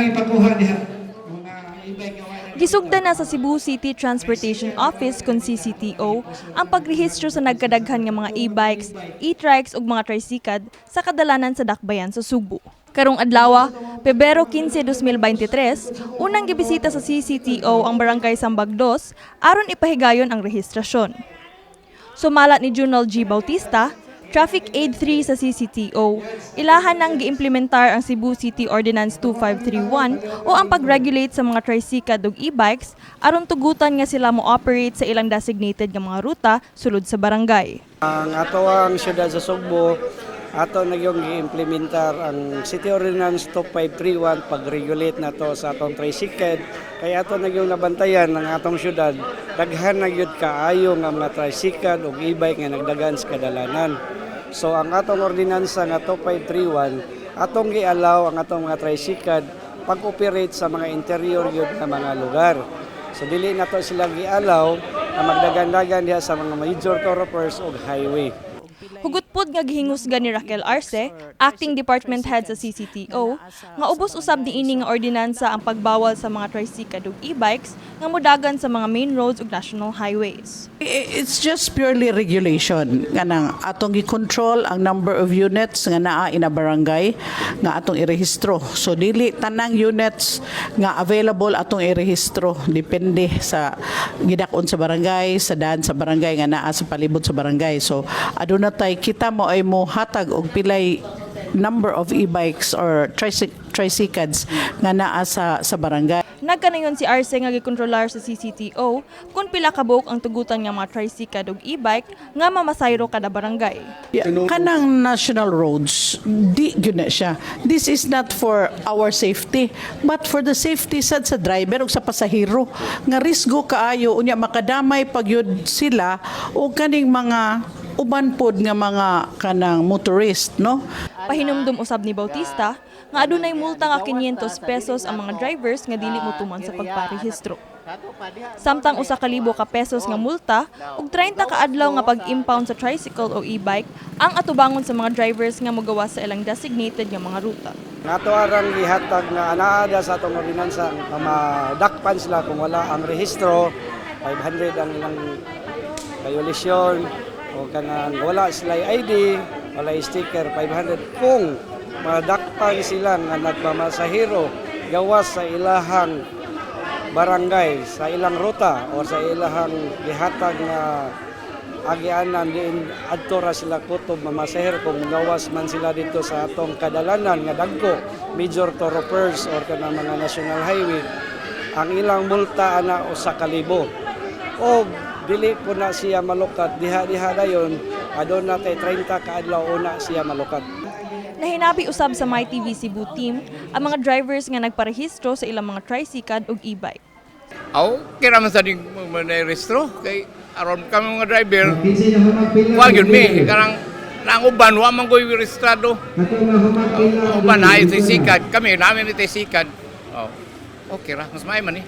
Ipakuha diha mga e-bike nga wala. Gisugdan na sa Cebu City Transportation Office kon CCTO ang pagrehistro sa nagkadaghan nga mga e-bikes, e-trikes ug mga tricycad sa kadalanan sa dakbayan sa Sugbo. Karong adlaw, Pebrero 15, 2023, unang gibisita sa CCTO ang Barangay Sambag 2 aron ipahigayon ang rehistrasyon. Sumalat ni Junal G. Bautista, Traffic Aid 3 sa CCTO, ilahan nang giimplementar ang Cebu City Ordinance 2531 o ang pag-regulate sa mga tricycad ug e-bikes aron tugutan nga sila mo-operate sa ilang designated nga mga ruta sulod sa barangay. Ang ato ang siyudad sa Sugbo, ato na yung gi-implementar ang City Ordinance 2531, pag-regulate na to sa atong tricycle, kay ato na yung nabantayan ng atong syudad, daghan na gyud kaayo nga mga tricycle ug e-bike nga nagdagan sa kadalanan. So ang atong ordinansa nga 2531, atong gi-allow ang atong mga tricycle pag-operate sa mga interior gyud nga mga lugar. So dili na to sila gi-allow nga magdagan-dagan diha sa mga major thoroughfares ug highway. Hugot pod nga gihingusgan ni Raquel Arce, acting department head sa CCTO, nga ubos usab niini nga ordinansa ang pagbawal sa mga tricycle ug e-bikes nga modagan sa mga main roads ug national highways. It's just purely regulation. Kanang atong gi-control ang number of units nga naa in a barangay nga atong irehistro. So dili tanang units nga available atong irehistro, depende sa gidak-on sa barangay, sa daan sa barangay nga naa sa palibot sa barangay. So aduna tay kita mo ay mo hatag og pilay number of e-bikes or tricycles nga naa sa barangay. Nagkanayon si Arce nga gikontrolar sa CCTO kung pila ka buok ang tugutan nga mga tricycle ug e-bike nga mamasayro kada barangay. Yeah, kanang national roads, di gyud na siya. This is not for our safety, but for the safety sad sa driver ug sa pasahero. Nga risgo kaayo unya makadamay pag yun sila o kaning mga uban pod nga mga kanang motorist, no? Pahinumdum usab ni Bautista nga adunay multa nga 500 pesos ang mga drivers nga dili motuman sa pagparehistro. Samtang 1,000 ka pesos nga multa ug 30 ka adlaw nga pag-impound sa tricycle o e-bike ang atubangon sa mga drivers nga mogawas sa ilang designated nga mga ruta. Ato arang gihatag nga anaada sa atong ordinansa nga madakpan sila kung wala ang rehistro, 500 ang ilang violation, o kanang wala sila ID, wala sticker, 500. Kung madakpan sila nga nagmamasahero gawas sa ilahang barangay, sa ilang ruta o sa ilahang gihatag nga agianan diin adto ra sila kutob mamasahero, kung gawas man sila dito sa atong kadalanan nga dagko, major thoroughfares or kanang mga national highway, ang ilang multa ana 1,000 o dili po na siya malukat diha diha dayon, aduna kay 30 ka adlaw una siya malukat. Nahinabi usab sa MyTV Cebu team ang mga drivers nga nagparehistro sa ilang mga tricycle ug e-bike. Aw, kira man sa ding rehistro kay aron kami mga driver. Wa gyud mi kanang nang uban wa man koy rehistrado. Ang uban ay trisikad, kami namin ni trisikad. Oh. Okay ra, mas maayo man eh.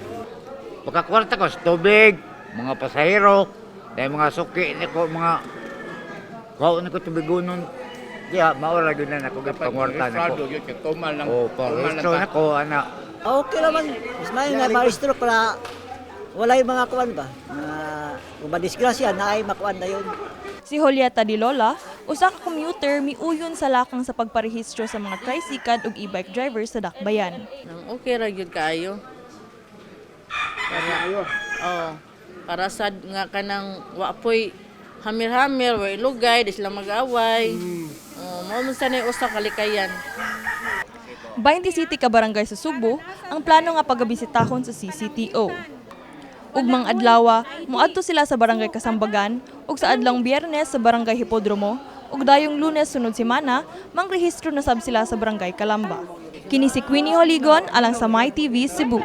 Makakwarta ko sa tubig, mga pasahero, dahil mga suki ni ko, mga kao ni ko tubigonon. Diya, maura gyud na nako gipangwarta Rehistrado nako. gyud kay tumal lang. Oh, Tumal lang parehistro ta. nako ana. Okay naman, mas may nga maestro para wala yung mga kuan ba? Mga kung madisgrasya na ay makuan na yun. Si Julieta Di Lola, usa ka commuter, miuyon sa lakang sa pagparehistro sa mga tricycle ug e-bike drivers sa Dakbayan. Nang okay ra gyud kaayo. Para oh, para sad nga kanang wa poy hamir-hamir, wa lugay, di sila mag-away. Oh, mao man sa usa kalikayan. 20 City ka barangay sa Sugbo ang plano nga pagabisitahon sa CCTO. Ugmang adlawa, moadto sila sa Barangay Kasambagan ug sa adlawng Biyernes sa Barangay Hipodromo ug dayong Lunes sunod semana mangrehistro na sab sila sa Barangay Kalamba. Kini si Queenie Holigon alang sa MyTV Cebu.